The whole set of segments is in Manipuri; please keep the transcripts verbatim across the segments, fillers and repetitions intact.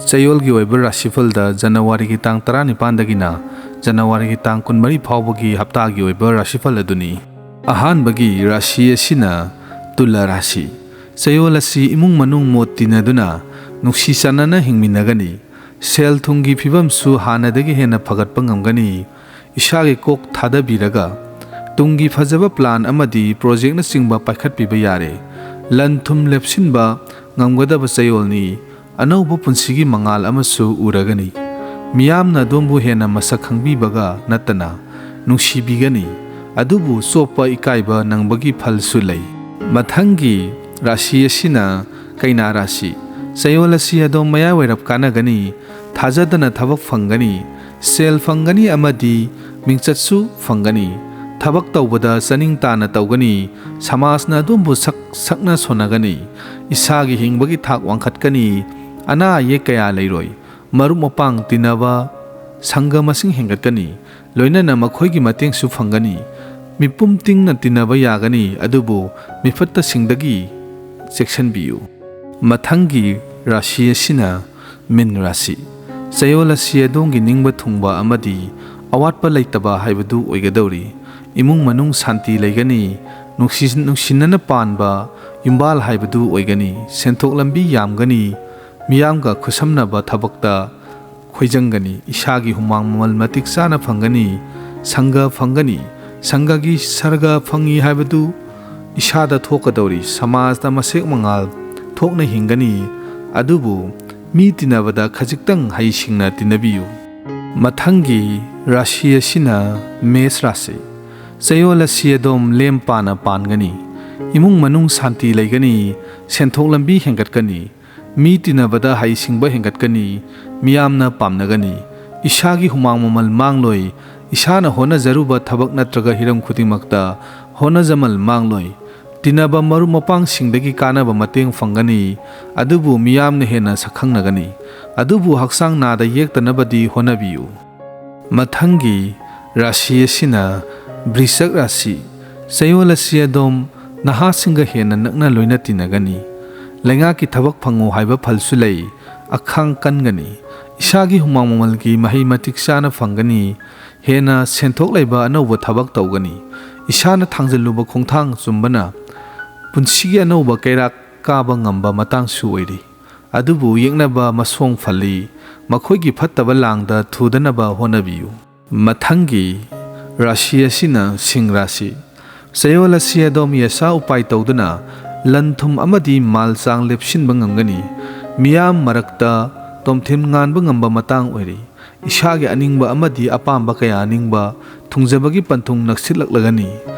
ꯆꯌꯣꯜꯒꯤ ꯑꯣꯏꯕ ꯔꯥꯁꯤꯐꯜꯗ ꯖꯅꯋꯥꯔꯤꯒꯤ ꯇꯥꯡ ꯇꯔꯥꯅꯤꯄꯥꯟꯗꯒꯤꯅ ꯖꯅꯋꯥꯔꯤꯒꯤ ꯇꯥꯡ ꯀꯨꯟꯃꯔꯤ ꯐꯥꯎꯕꯒꯤ ꯍꯞꯇꯥꯒꯤ ꯑꯣꯏꯕ ꯔꯥꯁꯤꯐꯜ ꯑꯗꯨꯅꯤ꯫ ꯑꯍꯥꯟꯕꯒꯤ ꯔꯥꯁꯤ ꯑꯁꯤꯅ ꯇꯨꯂꯥ ꯔꯥꯁꯤ꯫ ꯆꯌꯣꯜ ꯑꯁꯤ ꯏꯃꯨꯡ ꯃꯅꯨꯡ ꯃꯣꯠ ꯇꯤꯟꯅꯗꯨꯅ ꯅꯨꯡꯁꯤ ꯆꯥꯟꯅꯅ ꯍꯤꯡꯃꯤꯟꯅꯒꯅꯤ꯫ ꯁꯦꯜ ꯊꯨꯝꯒꯤ ꯐꯤꯕꯝꯁꯨ ꯍꯥꯟꯅꯗꯒꯤ ꯍꯦꯟꯅ ꯐꯒꯠꯄ ꯉꯝꯒꯅꯤ꯫ ꯏꯁꯥꯒꯤ ꯀꯣꯛ ꯊꯥꯗꯕꯤꯔꯒ ꯇꯨꯡꯒꯤ ꯐꯖꯕ ꯄ꯭ꯂꯥꯟ ꯑꯃꯗꯤ ꯄ꯭ꯔꯣꯖꯦꯛꯅꯆꯤꯡꯕ ꯄꯥꯏꯈꯠꯄꯤꯕ ꯌꯥꯔꯦ꯫ ꯂꯟ ꯊꯨꯝ ꯂꯦꯞꯁꯤꯟꯕ ꯉꯝꯒꯗꯕ ꯆꯌꯣꯜꯅꯤ꯫ ꯑꯅꯧꯕ ꯄꯨꯟꯁꯤꯒꯤ ꯃꯉꯥꯜ ꯑꯃꯁꯨ ꯎꯔꯒꯅꯤ꯫ ꯃꯤꯌꯥꯝꯅ ꯑꯗꯣꯝꯕꯨ ꯍꯦꯟꯅ ꯃꯁꯛ ꯈꯪꯕꯤꯕꯒ ꯅꯠꯇꯅ ꯅꯨꯡꯁꯤꯕꯤꯒꯅꯤ, ꯑꯗꯨꯕꯨ ꯆꯣꯞꯄ ꯏꯀꯥꯏꯕ ꯅꯪꯕꯒꯤ ꯐꯜꯁꯨ ꯂꯩ꯫ ꯃꯊꯪꯒꯤ ꯔꯥꯁꯤ ꯑꯁꯤꯅ ꯀꯩꯅꯥ ꯔꯥꯁꯤ꯫ ꯆꯌꯣꯜ ꯑꯁꯤ ꯑꯗꯣꯝ ꯃꯌꯥꯏ ꯑꯣꯏꯔꯞ ꯀꯥꯟꯅꯒꯅꯤ, ꯊꯥꯖꯗꯅ ꯊꯕꯛ ꯐꯪꯒꯅꯤ, ꯁꯦꯜ ꯐꯪꯒꯅꯤ ꯑꯃꯗꯤ ꯃꯤꯡꯆꯠꯁꯨ ꯐꯪꯒꯅꯤ꯫ ꯊꯕꯛ ꯇꯧꯕꯗ ꯆꯥꯅꯤꯡ ꯇꯥꯅ ꯇꯧꯒꯅꯤ, ꯁꯃꯥꯖꯅ ꯑꯗꯣꯝꯕꯨ ꯁꯛ ꯁꯛꯅ ꯁꯣꯟꯅꯒꯅꯤ, ꯏꯁꯥꯒꯤ ꯍꯤꯡꯕꯒꯤ ꯊꯥꯛ ꯋꯥꯡꯈꯠꯀꯅꯤ, ꯑꯅꯥ ꯑꯌꯦꯛ ꯀꯌꯥ ꯂꯩꯔꯣꯏ, ꯃꯔꯨꯞ ꯃꯄꯥꯡ ꯇꯤꯟꯅꯕ, ꯁꯪꯒ ꯃꯁꯤꯡ ꯍꯦꯟꯒꯠꯀꯅꯤ, ꯂꯣꯏꯅꯅ ꯃꯈꯣꯏꯒꯤ ꯃꯇꯦꯡꯁꯨ ꯐꯪꯒꯅꯤ꯫ ꯃꯤꯄꯨꯝ ꯇꯤꯡꯅ ꯇꯤꯟꯅꯕ ꯌꯥꯒꯅꯤ, ꯑꯗꯨꯕꯨ ꯃꯤꯐꯠꯇꯁꯤꯡꯗꯒꯤ ꯆꯦꯛꯁꯤꯟꯕꯤꯌꯨ꯫ ꯃꯊꯪꯒꯤ ꯔꯥꯁꯤ ꯑꯁꯤꯅ ꯃꯤꯟ ꯔꯥꯁꯤ꯫ ꯆꯌꯣꯜ ꯑꯁꯤ ꯑꯗꯣꯝꯒꯤ ꯅꯤꯡꯕ ꯊꯨꯡꯕ ꯑꯃꯗꯤ ꯑꯋꯥꯠꯄ ꯂꯩꯇꯕ ꯍꯥꯏꯕꯗꯨ ꯑꯣꯏꯒꯗꯧꯔꯤ꯫ ꯏꯃꯨꯡ ꯃꯅꯨꯡ ꯁꯥꯟꯇꯤ ꯂꯩꯒꯅꯤ, ꯅꯨꯡꯁꯤ-, ꯅꯨꯡꯁꯤꯅꯅ ꯄꯥꯟꯕ ꯌꯨꯝꯕꯥꯜ ꯍꯥꯏꯕꯗꯨ ꯑꯣꯏꯒꯅꯤ꯫ ꯁꯦꯟꯊꯣꯛ ꯂꯝꯕꯤ ꯌꯥꯝꯒꯅꯤ, ꯃꯤꯌꯥꯝꯒ ꯈꯨꯠꯁꯝꯅꯕ ꯊꯕꯛꯇ ꯈꯣꯏꯖꯪꯒꯅꯤ, ꯏꯁꯥꯒꯤ ꯍꯨꯃꯥꯡ ꯃꯃꯜ ꯃꯇꯤꯛ ꯆꯥꯅ ꯐꯪꯒꯅꯤ, ꯁꯪꯒ ꯐꯪꯒꯅꯤ꯫ ꯁꯪꯒꯒꯤ ꯁꯔꯒ ꯐꯪꯏ ꯍꯥꯏꯕꯗꯨ ꯏꯁꯥꯗ ꯊꯣꯛꯀꯗꯧꯔꯤ꯫ ꯁꯃꯥꯖꯗ ꯃꯁꯦꯛ ꯃꯉꯥꯜ ꯊꯣꯛꯅ ꯍꯤꯡꯒꯅꯤ, ꯑꯗꯨꯕꯨ ꯃꯤ ꯇꯤꯟꯅꯕꯗ ꯈꯖꯤꯛꯇꯪ ꯍꯩꯁꯤꯡꯅ ꯇꯤꯟꯅꯕꯤꯌꯨ꯫ ꯃꯊꯪꯒꯤ ꯔꯥꯁꯤ ꯑꯁꯤꯅ ꯃꯦꯁ ꯔꯥꯁꯤ꯫ ꯆꯌꯣꯜ ꯑꯁꯤ ꯑꯗꯣꯝ ꯂꯦꯝ ꯄꯥꯅ ꯄꯥꯟꯒꯅꯤ꯫ ꯏꯃꯨꯡ ꯃꯅꯨꯡ ꯁꯥꯟꯇꯤ ꯂꯩꯒꯅꯤ, ꯁꯦꯟꯊꯣꯛ ꯂꯝꯕꯤ ꯍꯦꯟꯒꯠꯀꯅꯤ, ꯃꯤ ꯇꯤꯟꯅꯕꯗ ꯍꯩꯁꯤꯡꯕ ꯍꯦꯟꯒꯠꯀꯅꯤ, ꯃꯤꯌꯥꯝꯅ ꯄꯥꯝꯅꯒꯅꯤ꯫ ꯏꯁꯥꯒꯤ ꯍꯨꯃꯥꯡ ꯃꯃꯜ ꯃꯥꯡꯂꯣꯏ, ꯏꯁꯥꯅ ꯍꯣꯠꯅꯖꯔꯨꯕ ꯊꯕꯛ ꯅꯠꯇ꯭ꯔꯒ ꯍꯤꯔꯝ ꯈꯨꯗꯤꯡꯃꯛꯇ ꯍꯣꯠꯅꯖꯃꯜ ꯃꯥꯡꯂꯣꯏ꯫ ꯇꯤꯟꯅꯕ ꯃꯔꯨꯞ ꯃꯄꯥꯡꯁꯤꯡꯗꯒꯤ ꯀꯥꯟꯅꯕ ꯃꯇꯦꯡ ꯐꯪꯒꯅꯤ, ꯑꯗꯨꯕꯨ ꯃꯤꯌꯥꯝꯅ ꯍꯦꯟꯅ ꯁꯛꯈꯪꯅꯒꯅꯤ꯫ ꯑꯗꯨꯕꯨ ꯍꯛꯆꯥꯡ ꯅꯥꯗ ꯌꯦꯛꯇꯅꯕꯗꯤ ꯍꯣꯠꯅꯕꯤꯌꯨ꯫ ꯃꯊꯪꯒꯤ ꯔꯥꯁꯤ ꯑꯁꯤꯅ ꯕ꯭ꯔꯤꯁꯛ ꯔꯥꯁꯤ꯫ ꯆꯌꯣꯜ ꯑꯁꯤ ꯑꯗꯣꯝ ꯅꯍꯥꯁꯤꯡꯒ ꯍꯦꯟꯅ ꯅꯛꯅ ꯂꯣꯏꯅ ꯇꯤꯟꯅꯒꯅꯤ꯫ ꯂꯩꯉꯥꯛꯀꯤ ꯊꯕꯛ ꯐꯪꯉꯨ ꯍꯥꯏꯕ ꯐꯜꯁꯨ ꯂꯩ꯫ ꯑꯈꯥꯡ ꯀꯟꯒꯅꯤ꯫ ꯏꯁꯥꯒꯤ ꯍꯨꯃꯥꯡ ꯃꯃꯜꯒꯤ ꯃꯍꯩ ꯃꯇꯤꯛ ꯆꯥꯅ ꯐꯪꯒꯅꯤ꯫ ꯍꯦꯟꯅ ꯁꯦꯟꯊꯣꯛ ꯂꯩꯕ ꯑꯅꯧꯕ ꯊꯕꯛ ꯇꯧꯒꯅꯤ꯫ ꯏꯁꯥꯅ ꯊꯥꯡꯖꯜꯂꯨꯕ ꯈꯣꯡꯊꯥꯡ ꯆꯨꯝꯕꯅ ꯄꯨꯟꯁꯤꯒꯤ ꯑꯅꯧꯕ ꯀꯩꯔꯥꯛ ꯀꯥꯕ ꯉꯝꯕ ꯃꯇꯥꯡꯁꯨ ꯑꯣꯏꯔꯤ꯫ ꯑꯗꯨꯕꯨ ꯌꯦꯛꯅꯕ ꯃꯁꯣꯡ ꯐꯜꯂꯤ꯫ ꯃꯈꯣꯏꯒꯤ ꯐꯠꯇꯕ ꯂꯥꯡꯗ ꯊꯨꯗꯅꯕ ꯍꯣꯠꯅꯕꯤꯌꯨ꯫ ꯃꯊꯪꯒꯤ ꯔꯥꯁꯤ ꯑꯁꯤꯅ ꯁꯤꯡ ꯔꯥꯁꯤ꯫ ꯆꯌꯣꯜ ꯑꯁꯤ ꯑꯗꯣꯝ ꯌꯦꯁꯥ ꯎꯄꯥꯏ ꯇꯧꯗꯨꯅ ꯂꯟ ꯊꯨꯝ ꯑꯃꯗꯤ ꯃꯥꯜ ꯆꯥꯡ ꯂꯦꯞꯁꯤꯟꯕ ꯉꯝꯒꯅꯤ꯫ ꯃꯤꯌꯥꯝ ꯃꯔꯛꯇ ꯇꯣꯝꯊꯤꯟ ꯉꯥꯟꯕ ꯉꯝꯕ ꯃꯇꯥꯡ ꯑꯣꯏꯔꯤ꯫ ꯏꯁꯥꯒꯤ ꯑꯅꯤꯡꯕ ꯑꯃꯗꯤ ꯑꯄꯥꯝꯕ ꯀꯌꯥ ꯅꯤꯡꯕ ꯊꯨꯡꯖꯕꯒꯤ ꯄꯟꯊꯨꯡ ꯅꯛꯁꯤꯜꯂꯛꯂꯒꯅꯤ꯫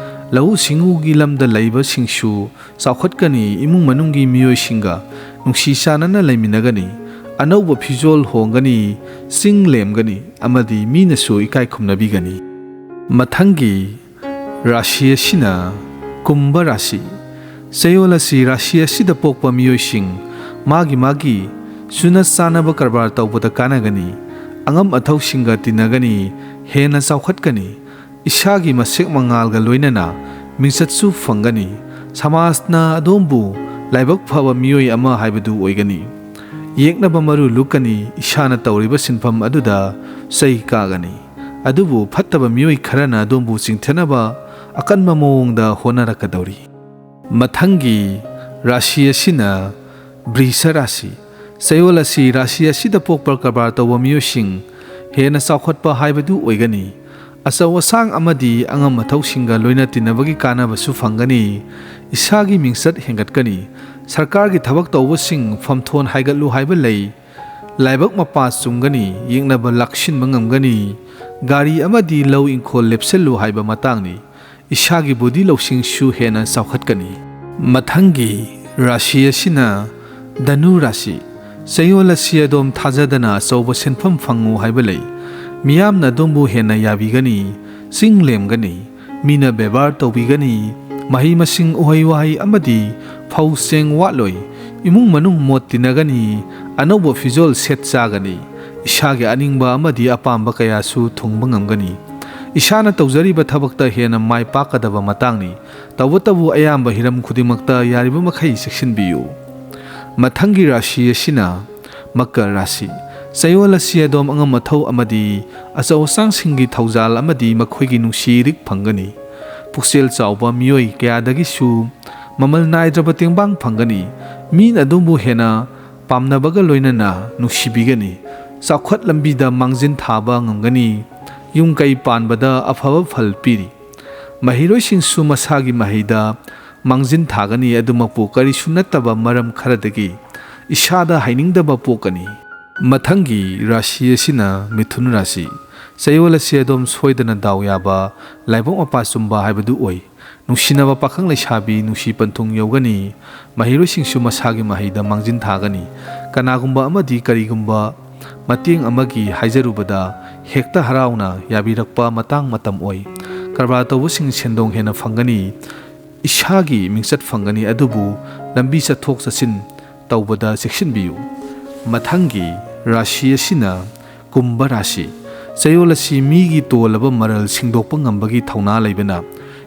ꯂꯧꯎ ꯁꯤꯡꯎꯒꯤ ꯂꯝꯗ ꯂꯩꯕꯁꯤꯡꯁꯨ ꯆꯥꯎꯈꯠꯀꯅꯤ꯫ ꯏꯃꯨꯡ ꯃꯅꯨꯡꯒꯤ ꯃꯤꯑꯣꯏꯁꯤꯡꯒ ꯅꯨꯡꯁꯤ ꯆꯥꯟꯅꯅ ꯂꯩꯃꯤꯟꯅꯒꯅꯤ꯫ ꯑꯅꯧꯕ ꯐꯤꯖꯣꯜ ꯍꯣꯡꯒꯅꯤ꯫ ꯆꯤꯡ ꯂꯦꯝꯒꯅꯤ ꯑꯃꯗꯤ ꯃꯤꯅꯁꯨ ꯏꯀꯥꯏ ꯈꯨꯝꯅꯕꯤꯒꯅꯤ꯫ ꯃꯊꯪꯒꯤ ꯔꯥꯁꯤ ꯑꯁꯤꯅ ꯀꯨꯝꯚ ꯔꯥꯁꯤ꯫ ꯆꯌꯣꯜ ꯑꯁꯤ ꯔꯥꯁꯤ ꯑꯁꯤꯗ ꯄꯣꯛꯄ ꯃꯤꯑꯣꯏꯁꯤꯡ ꯃꯥꯒꯤ ꯃꯥꯒꯤ ꯆꯨꯅ ꯆꯥꯅꯕ ꯀꯔꯕꯥꯔ ꯇꯧꯕꯗ ꯀꯥꯟꯅꯒꯅꯤ꯫ ꯑꯉꯝ ꯑꯊꯧꯁꯤꯡꯒ ꯇꯤꯟꯅꯒꯅꯤ꯫ ꯍꯦꯟꯅ ꯆꯥꯎꯈꯠꯀꯅꯤ꯫ ꯏꯁꯥꯒꯤ ꯃꯁꯦꯛ ꯃꯉꯥꯜꯒ ꯂꯣꯏꯅꯅ ꯃꯤꯡꯆꯠꯁꯨ ꯐꯪꯒꯅꯤ꯫ ꯁꯃꯥꯖꯅ ꯑꯗꯣꯝꯕꯨ ꯂꯥꯏꯕꯛ ꯐꯕ ꯃꯤꯑꯣꯏ ꯑꯃ ꯍꯥꯏꯕꯗꯨ ꯑꯣꯏꯒꯅꯤ꯫ ꯌꯦꯛꯅꯕ ꯃꯔꯨ ꯂꯨꯛꯀꯅꯤ꯫ ꯏꯁꯥꯅ ꯇꯧꯔꯤꯕ ꯁꯤꯟꯐꯝ ꯑꯗꯨꯗ ꯆꯩ ꯀꯥꯒꯅꯤ꯫ ꯑꯗꯨꯕꯨ ꯐꯠꯇꯕ ꯃꯤꯑꯣꯏ ꯈꯔꯅ ꯑꯗꯣꯝꯕꯨ ꯆꯤꯡꯊꯅꯕ ꯑꯀꯟꯕ ꯃꯑꯣꯡꯗ ꯍꯣꯠꯅꯔꯛꯀꯗꯧꯔꯤ꯫ ꯃꯊꯪꯒꯤ ꯔꯥꯁꯤ ꯑꯁꯤꯅ ꯕ꯭ꯔꯤꯁ ꯔꯥꯁꯤ꯫ ꯆꯌꯣꯜ ꯑꯁꯤ ꯔꯥꯁꯤ ꯑꯁꯤꯗ ꯄꯣꯛꯄ ꯀꯔꯕꯥꯔ ꯇꯧꯕ ꯃꯤꯑꯣꯏꯁꯤꯡ ꯍꯦꯟꯅ ꯆꯥꯎꯈꯠꯄ ꯍꯥꯏꯕꯗꯨ ꯑꯣꯏꯒꯅꯤ꯫ ꯑꯆꯧ ꯑꯁꯥꯡ ꯑꯃꯗꯤ ꯑꯉꯝ ꯑꯊꯧꯁꯤꯡꯒ ꯂꯣꯏꯅ ꯇꯤꯟꯅꯕꯒꯤ ꯀꯥꯟꯅꯕꯁꯨ ꯐꯪꯒꯅꯤ꯫ ꯏꯁꯥꯒꯤ ꯃꯤꯡꯆꯠ ꯍꯦꯟꯒꯠꯀꯅꯤ꯫ ꯁꯔꯀꯥꯔꯒꯤ ꯊꯕꯛ ꯇꯧꯕꯁꯤꯡ ꯐꯝꯊꯣꯟ ꯍꯥꯏꯒꯠꯂꯨ ꯍꯥꯏꯕ ꯂꯩ꯫ ꯂꯥꯏꯕꯛ ꯃꯄꯥ ꯆꯨꯝꯒꯅꯤ꯫ ꯌꯦꯛꯅꯕ ꯂꯥꯛꯁꯤꯟꯕ ꯉꯝꯒꯅꯤ꯫ ꯒꯥꯔꯤ ꯑꯃꯗꯤ ꯂꯧ ꯏꯪꯈꯣꯜ ꯂꯦꯞꯁꯤꯜꯂꯨ ꯍꯥꯏꯕ ꯃꯇꯥꯡꯅꯤ꯫ ꯏꯁꯥꯒꯤ ꯕꯨꯙꯤ ꯂꯧꯁꯤꯡꯁꯨ ꯍꯦꯟꯅ ꯆꯥꯎꯈꯠꯀꯅꯤ꯫ ꯃꯊꯪꯒꯤ ꯔꯥꯁꯤ ꯑꯁꯤꯅ ꯙꯅꯨ ꯔꯥꯁꯤ꯫ ꯆꯌꯣꯜ ꯑꯁꯤ ꯑꯗꯣꯝ ꯊꯥꯖꯗꯅ ꯑꯆꯧꯕ ꯁꯦꯟꯐꯝ ꯐꯪꯉꯨ ꯍꯥꯏꯕ ꯂꯩ꯫ ꯃꯤꯌꯥꯝꯅ ꯑꯗꯣꯝꯕꯨ ꯍꯦꯟꯅ ꯌꯥꯕꯤꯒꯅꯤ꯫ ꯆꯤꯡ ꯂꯦꯝꯒꯅꯤ꯫ ꯃꯤꯅ ꯕꯦꯕꯥꯔ ꯇꯧꯕꯤꯒꯅꯤ꯫ ꯃꯍꯩ ꯃꯁꯤꯡ, ꯎꯍꯩ ꯋꯥꯍꯩ ꯑꯃꯗꯤ ꯐꯧ ꯆꯦꯡ ꯋꯥꯠꯂꯣꯏ꯫ ꯏꯃꯨꯡ ꯃꯅꯨꯡ ꯃꯣꯠ ꯇꯤꯟꯅꯒꯅꯤ꯫ ꯑꯅꯧꯕ ꯐꯤꯖꯣꯜ ꯁꯦꯠ ꯆꯥꯒꯅꯤ꯫ ꯏꯁꯥꯒꯤ ꯑꯅꯤꯡꯕ ꯑꯃꯗꯤ ꯑꯄꯥꯝꯕ ꯀꯌꯥꯁꯨ ꯊꯨꯡꯕ ꯉꯝꯒꯅꯤ꯫ ꯏꯁꯥꯅ ꯇꯧꯖꯔꯤꯕ ꯊꯕꯛꯇ ꯍꯦꯟꯅ ꯃꯥꯏ ꯄꯥꯛꯀꯗꯕ ꯃꯇꯥꯡꯅꯤ꯫ ꯇꯧꯕꯇꯕꯨ ꯑꯌꯥꯝꯕ ꯍꯤꯔꯝ ꯈꯨꯗꯤꯡꯃꯛꯇ ꯌꯥꯔꯤꯕ ꯃꯈꯩ ꯆꯦꯛꯁꯤꯟꯕꯤꯌꯨ꯫ ꯃꯊꯪꯒꯤ ꯔꯥꯁꯤ ꯑꯁꯤꯅ ꯃꯀꯔ ꯔꯥꯁꯤ꯫ ꯆꯌꯣꯜ ꯑꯁꯤ ꯑꯗꯣꯝ ꯑꯉꯝ ꯑꯊꯧ ꯑꯃꯗꯤ ꯑꯆꯧ ꯑꯁꯥꯡꯁꯤꯡꯒꯤ ꯊꯧꯖꯥꯜ ꯑꯃꯗꯤ ꯃꯈꯣꯏꯒꯤ ꯅꯨꯡꯁꯤ ꯏꯔꯤꯛ ꯐꯪꯒꯅꯤ꯫ ꯄꯨꯛꯆꯦꯜ ꯆꯥꯎꯕ ꯃꯤꯑꯣꯏ ꯀꯌꯥꯗꯒꯤꯁꯨ ꯃꯃꯜ ꯅꯥꯏꯗ꯭ꯔꯕ ꯇꯦꯡꯕꯥꯡ ꯐꯪꯒꯅꯤ꯫ ꯃꯤꯅ ꯑꯗꯣꯝꯕꯨ ꯍꯦꯟꯅ ꯄꯥꯝꯅꯕꯒ ꯂꯣꯏꯅꯅ ꯅꯨꯡꯁꯤꯕꯤꯒꯅꯤ꯫ ꯆꯥꯎꯈꯠ ꯂꯝꯕꯤꯗ ꯃꯥꯡꯖꯤꯟ ꯊꯥꯕ ꯉꯝꯒꯅꯤ꯫ ꯌꯨꯝ ꯀꯩ ꯄꯥꯟꯕꯗ ꯑꯐꯕ ꯐꯜ ꯄꯤꯔꯤ꯫ ꯃꯍꯩꯔꯣꯏꯁꯤꯡꯁꯨ ꯃꯁꯥꯒꯤ ꯃꯍꯩꯗ ꯃꯥꯡꯖꯤꯟ ꯊꯥꯒꯅꯤ꯫ ꯑꯗꯨꯃꯛꯄꯨ ꯀꯔꯤꯁꯨ ꯅꯠꯇꯕ ꯃꯔꯝ ꯈꯔꯗꯒꯤ ꯏꯁꯥꯗ ꯍꯩꯅꯤꯡꯗꯕ ꯄꯣꯛꯀꯅꯤ꯫ ꯃꯊꯪꯒꯤ ꯔꯥꯁꯤ ꯑꯁꯤꯅ ꯃꯤꯊꯨꯟ ꯔꯥꯁꯤ꯫ ꯆꯌꯣꯜ ꯑꯁꯤ ꯑꯗꯣꯝ ꯁꯣꯏꯗꯅ ꯗꯥꯎ ꯌꯥꯕ, ꯂꯥꯏꯕꯛ ꯃꯄꯥ ꯆꯨꯝꯕ ꯍꯥꯏꯕꯗꯨ ꯑꯣꯏ꯫ ꯅꯨꯡꯁꯤꯅꯕ ꯄꯥꯈꯪ ꯂꯩꯁꯥꯕꯤ ꯅꯨꯡꯁꯤ ꯄꯟꯊꯨꯡ ꯌꯧꯒꯅꯤ꯫ ꯃꯍꯩꯔꯣꯏꯁꯤꯡꯁꯨ ꯃꯁꯥꯒꯤ ꯃꯍꯩꯗ ꯃꯥꯡꯖꯤꯟ ꯊꯥꯒꯅꯤ꯫ ꯀꯅꯥꯒꯨꯝꯕ ꯑꯃꯗꯤ ꯀꯔꯤꯒꯨꯝꯕ ꯃꯇꯦꯡ ꯑꯃꯒꯤ ꯍꯥꯏꯖꯔꯨꯕꯗ ꯍꯦꯛꯇ ꯍꯔꯥꯎꯅ ꯌꯥꯕꯤꯔꯛꯄ ꯃꯇꯥꯡ ꯃꯇꯝ ꯑꯣꯏ꯫ ꯀꯔꯕꯥꯔ ꯇꯧꯕꯁꯤꯡ ꯁꯦꯟꯗꯣꯡ ꯍꯦꯟꯅ ꯐꯪꯒꯅꯤ꯫ ꯏꯁꯥꯒꯤ ꯃꯤꯡꯆꯠ ꯐꯪꯒꯅꯤ, ꯑꯗꯨꯕꯨ ꯂꯝꯕꯤ ꯆꯠꯊꯣꯛ ꯆꯠꯁꯤꯟ ꯇꯧꯕꯗ ꯆꯦꯛꯁꯤꯟꯕꯤꯌꯨ꯫ ꯃꯊꯪꯒꯤ ꯔꯥꯁꯤ ꯑꯁꯤꯅ ꯀꯨꯝꯚ ꯔꯥꯁꯤ꯫ ꯆꯌꯣꯜ ꯑꯁꯤ ꯃꯤꯒꯤ ꯇꯣꯜꯂꯕ ꯃꯔꯜ ꯁꯦꯡꯗꯣꯛꯄ ꯉꯝꯕꯒꯤ ꯊꯧꯅꯥ ꯂꯩꯕꯅ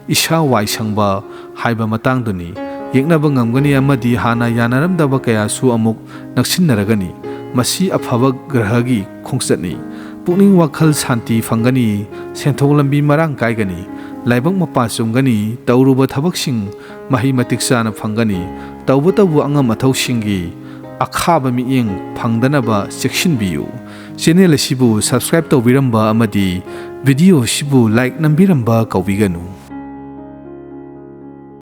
ꯏꯁꯥ ꯋꯥꯏ ꯁꯪꯕ ꯍꯥꯏꯕ ꯃꯇꯥꯡꯗꯨꯅꯤ꯫ ꯌꯦꯛꯅꯕ ꯉꯝꯒꯅꯤ ꯑꯃꯗꯤ ꯍꯥꯟꯅ ꯌꯥꯅꯔꯝꯗꯕ ꯀꯌꯥꯁꯨ ꯑꯃꯨꯛ ꯅꯛꯁꯤꯟꯅꯔꯒꯅꯤ꯫ ꯃꯁꯤ ꯑꯐꯕ ꯒ꯭ꯔꯍꯒꯤ ꯈꯣꯡꯆꯠꯅꯤ꯫ ꯄꯨꯛꯅꯤꯡ ꯋꯥꯈꯜ ꯁꯥꯟꯇꯤ ꯐꯪꯒꯅꯤ꯫ ꯁꯦꯟꯊꯣꯛ ꯂꯝꯕꯤ ꯃꯔꯥꯡ ꯀꯥꯏꯒꯅꯤ꯫ ꯂꯥꯏꯕꯛ ꯃꯄꯥ ꯆꯨꯝꯒꯅꯤ꯫ ꯇꯧꯔꯨꯕ ꯊꯕꯛꯁꯤꯡ ꯃꯍꯩ ꯃꯇꯤꯛ ꯆꯥꯅ ꯐꯪꯒꯅꯤ꯫ ꯇꯧꯕꯇꯕꯨ ꯑꯉꯝ ꯑꯊꯧꯁꯤꯡꯒꯤ ꯑꯈꯥꯕ ꯃꯤꯠꯌꯦꯡ ꯐꯪꯗꯅꯕ ꯆꯦꯛꯁꯤꯟꯕꯤꯌꯨ꯫ ꯆꯦꯅꯦꯜ ꯑꯁꯤꯕꯨ subscribe ꯇꯧꯕꯤꯔꯝꯕ ꯑꯃꯗꯤ video ꯑꯁꯤꯕꯨ like ꯅꯝꯕꯤꯔꯝꯕ ꯀꯥꯎꯕꯤꯒꯅꯨ꯫